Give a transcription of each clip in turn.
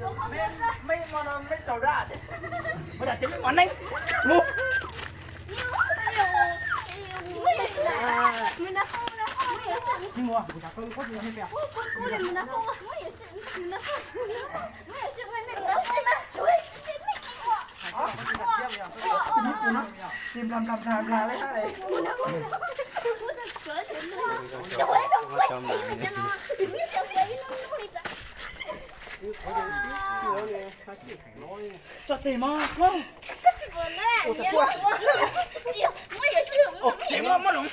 Mej, mej no mej tsaug zaj, mej dam tsev mej mos neej mus. Tsis mus, kuv xav koj lub pob tw no mej pem. Tsis nplas nplas nplas nplas li hab. Tso tes mog. Muab loo, muab loo, muab loo.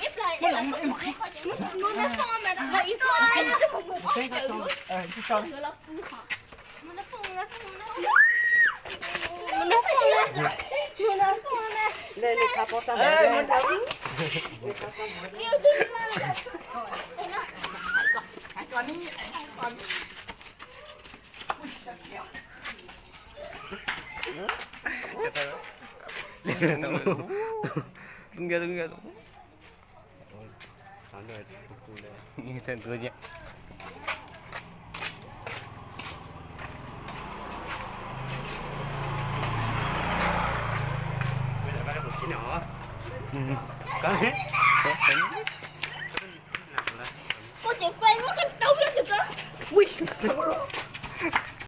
Koj ces kuv muab koj rau lawm tus ko.